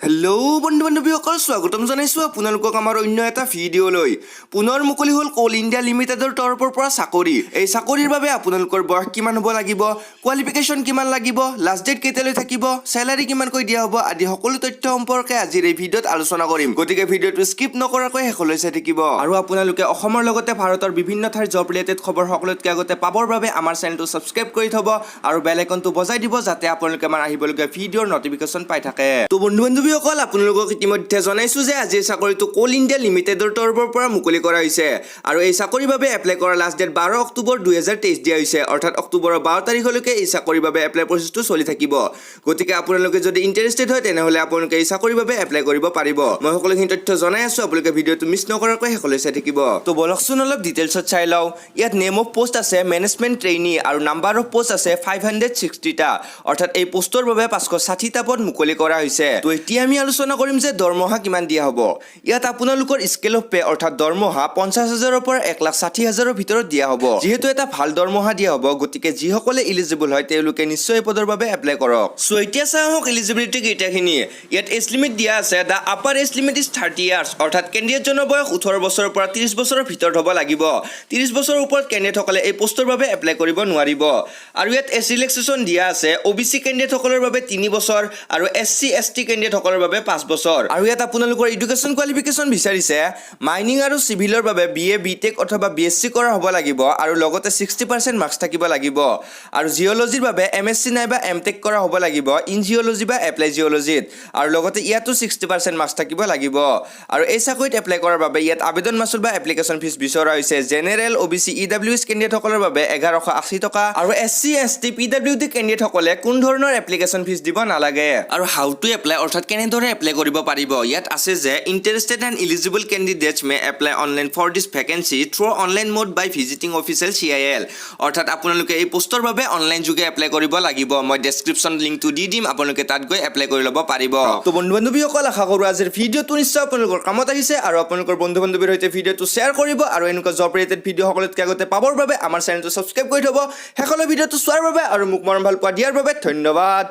Hello' বন্ধু বান্ধৱীসকল, স্বাগতম জনাইছোঁ আপোনালোকক আমাৰ অন্য এটা ভিডিঅ'লৈ। পুনৰ মুকলি হ'ল কোল ইণ্ডিয়া লিমিটেডৰ তৰফৰ পৰা চাকৰি। এই চাকৰিৰ বাবে আপোনালোকৰ বয়স কিমান হ'ব লাগিব, কোৱালিফিকেশ্যন কিমান লাগিব, লাষ্ট ডেট কেতিয়ালৈ থাকিব, চেলাৰী কিমানকৈ দিয়া হ'ব আদি সকলো তথ্য সম্পৰ্কে আজিৰ এই ভিডিঅ'ত আলোচনা কৰিম। গতিকে ভিডিঅ'টো স্কিপ নকৰাকৈ শেষলৈ চাই থাকিব। আৰু আপোনালোকে অসমৰ লগতে ভাৰতৰ বিভিন্ন ঠাইৰ জব ৰিলেটেড খবৰ সকলোতকৈ আগতে পাবৰ বাবে আমাৰ চেনেলটো ছাবস্ক্ৰাইব কৰি থ'ব আৰু বেল আইকনটো বজাই দিব, যাতে আপোনালোকে আমাৰ আহিবলগীয়া ভিডিঅ'ৰ নটিফিকেশ্যন পাই থাকে। তো বন্ধু বান্ধৱীসকল, আপোনালোকক ইতিমধ্যে জনাইছো যে আজিৰ চাকৰিটো কোল ইণ্ডিয়া লিমিটেডৰ তৰফৰ পৰা মুকলি কৰা হৈছে আৰু এই চাকৰিৰ বাবে এপ্লাই কৰাৰ লাষ্ট ডেট 12 অক্টোবৰ 2023 দিয়া হৈছে। অৰ্থাৎ অক্টোবৰৰ 12 তাৰিখলৈকে এই চাকৰিৰ বাবে এপ্লাই প্ৰচেছটো চলি থাকিব। গতিকে আপোনালোকে যদি ইণ্টাৰেষ্টেড হয়, তেনেহ'লে আপোনালোকে এই চাকৰিৰ বাবে এপ্লাই কৰিব পাৰিব। মই সকলোখিনি তথ্য জনাই আছো, আপোনালোকে ভিডিঅ'টো মিছ নকৰাকৈ শেষলৈ চাই থাকিব। তো বলকচোন, অলপ ডিটেইলছত চাই লওঁ। ইয়াত নেম অফ পোষ্ট আছে মেনেজমেণ্ট ট্ৰেইনি আৰু নাম্বাৰ অফ পোষ্ট আছে 560টা। অৰ্থাৎ এই পোষ্টৰ বাবে 560টা পদ মুকলি কৰা হৈছে। তো এতিয়া আমি আলোচনা কৰিম যে দৰমহা কিমান দিয়া হ'ব। ইয়াত আপোনালোকৰ স্কেল অফ পে অৰ্থাৎ দৰমহা 50 হাজাৰৰ পৰা 1,60,000ৰ ভিতৰত দিয়া হ'ব। যিহেতু এটা ভাল দৰমহা দিয়া হ'ব, গতিকে যিসকলে ইলিজিবল হয়, তেওঁলোকে নিশ্চয় এই পদৰ বাবে এপ্লাই কৰক। চ' এতিয়া চাওঁ আহক ইলিজিবিলিটি কেইটাখিনি। ইয়াত এজ লিমিট দিয়া আছে, the upper age limit is 30 years। অৰ্থাৎ কেণ্ডিডেটজনৰ বয়স 18 বছৰৰ পৰা 30 বছৰৰ ভিতৰত হ'ব লাগিব। 30 বছৰৰ ওপৰত কেণ্ডিডেটসকলে এই পোষ্টৰ বাবে এপ্লাই কৰিব নোৱাৰিব। আৰু ইয়াত এজ ৰিলেক্সেশ্যন দিয়া আছে, অ' বি চি কেণ্ডিডেটসকলৰ বাবে 3 বছৰ আৰু এছ চি, এছ টি কেণ্ডিডেটসকলৰ বাবে 5 বছৰ। আৰু ইয়াত আপোনালোকৰ এডুকেশ্যন কোৱালিফিকেশ্যন বিচাৰিছে, মাইনিং আৰু চিভিলৰ বাবে বি এ, বি টেক অথবা বি এছ চি কৰা হ'ব লাগিব আৰু লগতে 60% মাৰ্কছ থাকিব লাগিব। আৰু জিঅ'লজিৰ বাবে এম এছ চি নাইবা এম টেক কৰা হ'ব লাগিব ইন জিঅ'লজি বা এপ্লাই জিঅ'লজিত আৰু লগতে ইয়াতো 60% মাৰ্কছ থাকিব লাগিব। আৰু এই চাকৰিত এপ্লাই কৰাৰ বাবে ইয়াত আবেদন মাচুল বা এপ্লিকেশ্যন ফিজ বিচৰা হৈছে। General, O' B C, E W S কেণ্ডিডেটসকলৰ বাবে 1180 টকা আৰু S C, S T, P W D কেণ্ডিডেটসকলে কোনো ধৰণৰ এপ্লিকেশ্যন ফিজ দিব নালাগে। আৰু how to apply অৰ্থাৎ কেনেদৰে এপ্লাই কৰিব পাৰিব, ইয়াত আছে যে interested and eligible candidates may apply online for this vacancy through online mode by visiting official CIL। অৰ্থাৎ আপোনালোকে এই পোষ্টৰ বাবে অনলাইন যোগে এপ্লাই কৰিব লাগিব। মই ডেছক্ৰিপশ্যন লিংকটো দি দিম, আপোনালোকে তাত গৈ এপ্লাই কৰি ল'ব পাৰিব। তো বন্ধু বান্ধৱীসকল, আশা কৰোঁ আজিৰ ভিডিঅ'টো নিশ্চয় আপোনালোকৰ কামত আহিছে আৰু আপোনালোকৰ বন্ধু বান্ধৱীৰ সৈতে ভিডিঅ'টো শ্বেয়াৰ কৰিব। আৰু এনেকুৱা জব ৰিলেটেড ভিডিঅ' সকলোতকৈ আগতে পাবৰ বাবে আমাৰ চেনেলটো ছাবস্ক্ৰাইব কৰি থ'ব। শেষলৈ ভিডিঅ'টো চোৱাৰ বাবে আৰু মোক মৰম ভাল পোৱা দিয়াৰ বাবে ধন্যবাদ।